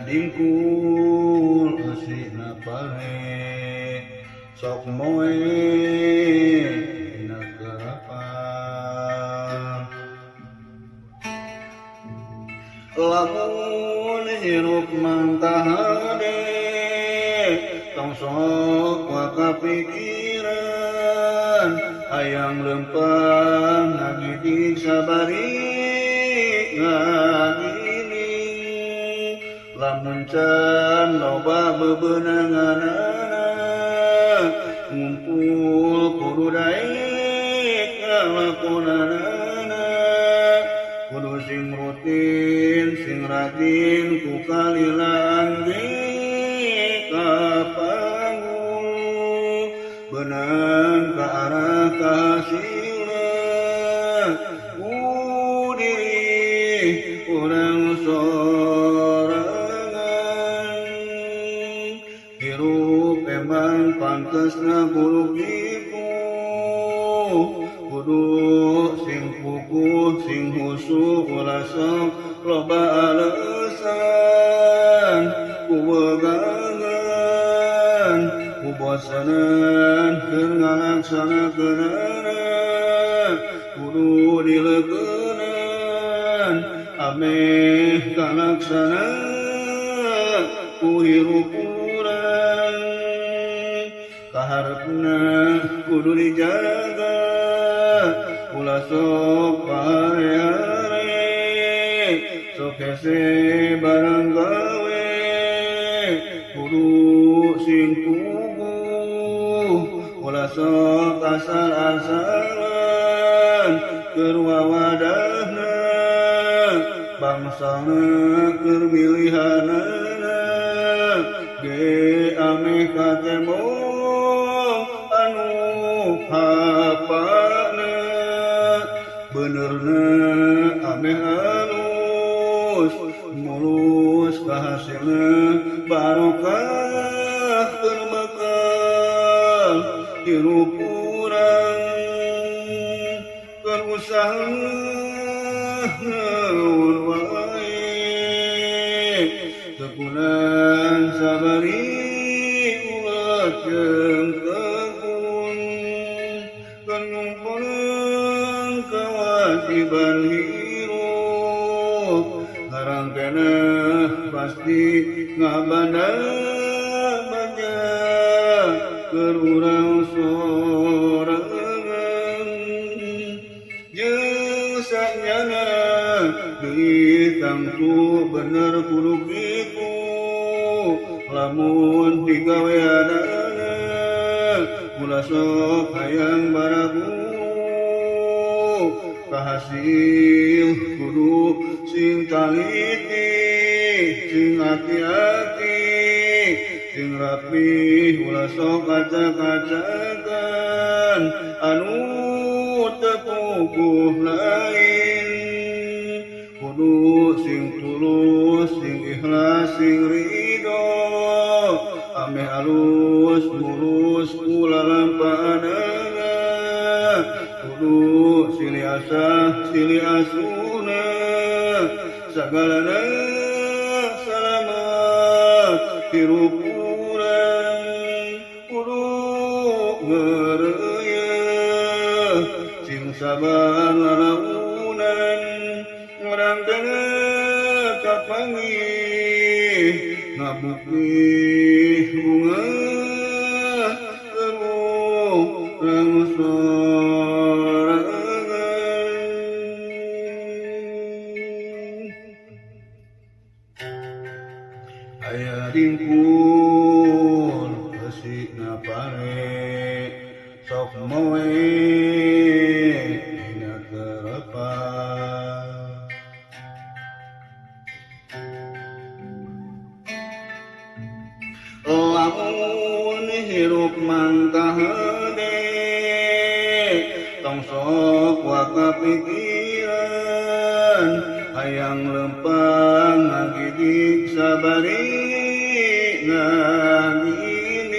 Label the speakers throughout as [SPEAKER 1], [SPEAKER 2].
[SPEAKER 1] dingkul eusina pare sok moe dina karapan lamun hirup mantahade tong sok wakapikiran hayang lempang ngagidig sabari ngagiling lamun can loba bebenanganana ngumpul kudu daek ngalakonanana kudu sing rutin sing rajin ku kalilan ge kapangu benang ka arah kahasilna ku diri urang sorangan hirup emang pantesna kudu kitu kudu sing kukuh sing husu ulah sok loba alesan ku wegangan ku bosanan keur ngalaksanakeunana kudu dileukeunnan ameh kalaksana ku hirup urang kaharepna kudu dijaga ulah sok pare-hare sok hese barang gawe kudu sing puguh ulah sok asal-asalan keur wawadahna bangsana keur milihanana ge ameh katembong anu hapana benerna ameh alus mulus kahasilna barokah keur bekal hirup urang keur usaha naon wae tekunan sabari ulah jeung tekun keur nyumponan kewajiban hirup ngarangkena pasti ngabanda bagja keur urang sorangan jeung sanyana deui tangtu bener kudu kitu lamun digaweanana ulah sok hayang baragu kahasil kudu sing taliti sing hati-hati sing rapih ulah sok acak-acakan anu teu puguh lain kudu sing tulus sing ikhlas sing ridho ameh alus mulus ulah lampahanana kudu silih asah silih asuna sagalana salamat hirup urang kudu ngeureuyeun sing sabar lalaunan ngarangkana kapanggih ngabukti bunga keur urang sorangan. Aya dingkul eusina pare sok moe dina kerepan lamun hirup mantahade tong sok wakapikiran hayang lempang ngagidig sabari ngagiling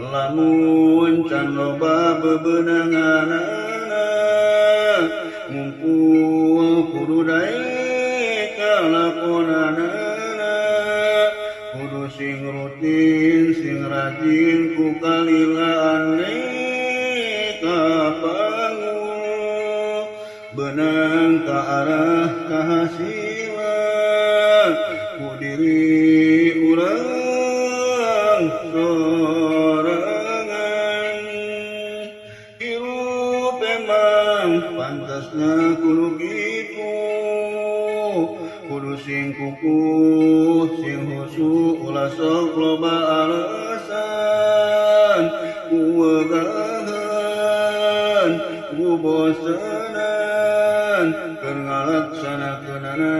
[SPEAKER 1] lamun can loba bebenanganana ngumpul kudu daek kalakonanana kalilaan kapanggul beunang ka arah kahasilan ku diri urang sorangan. Hirup emang pantasna kudu kitu, kudu sing kukuh sing husu, ulah sok loba alasan ku wegahan ku bosenan. Keur ngalaksanakeunana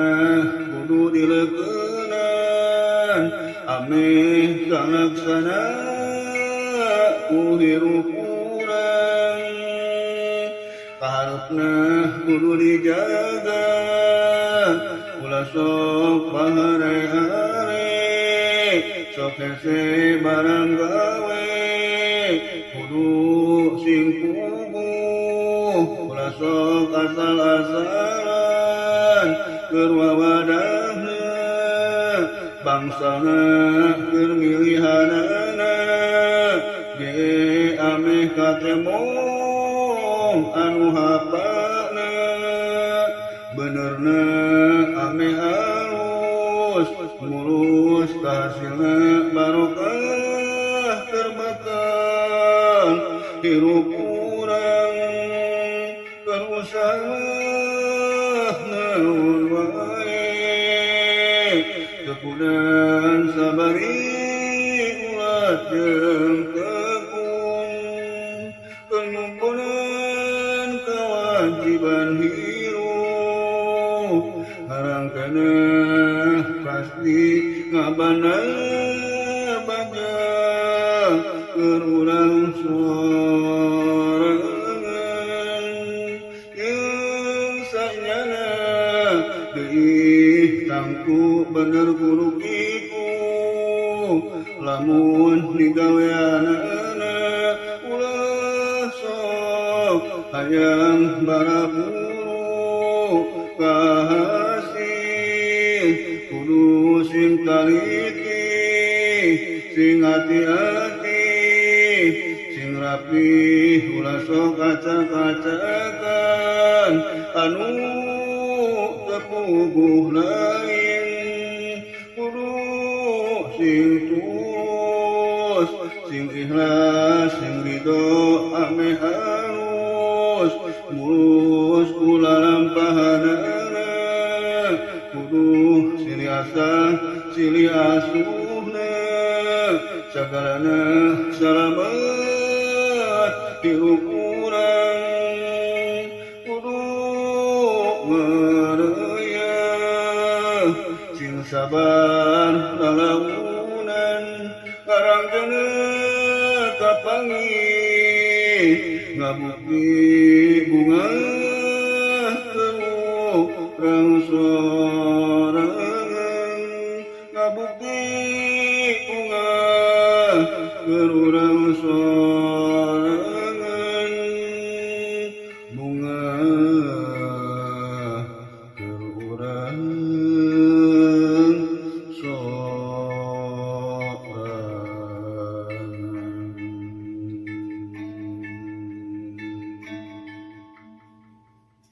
[SPEAKER 1] kudu dileukeunnan ameh kalaksana ku hirup urang. Kaharepna kudu dijaga, ulah sok pahare-hare, sok hese barang gawe, kudu sing puguh, ulah sok asal-asalan keur wawadahna bangsana keur milihanana ge ameh katemong anu hapana benerna ameh alus mulus kahasilna barokah keur bakal hirup urang. Keur usaha naon wae tekunan sabari ulah jeung tekun keur nyumpunan kewajiban hirup harangkana pasti ngabana bagja keur urang sorangan. Jeung sanyana deui tangtu bener kudu kitu, lamun digaweanana ulah sok hayang baraburu kahasil, kudu sing taliti sing hati-hati sing rapi, ulah sok acak-acakan anu teu puguh lain, kudu sing tulus sing ikhlas sing ridho ameh halus mulus ulah lampahanana, kudu silih asah silih asuhna sagalana salamet hirup urang. Kudu ngareuyeung sing sabar lalaunan karangkeuna kapanggih ngabukti bunga keur urang sorangan.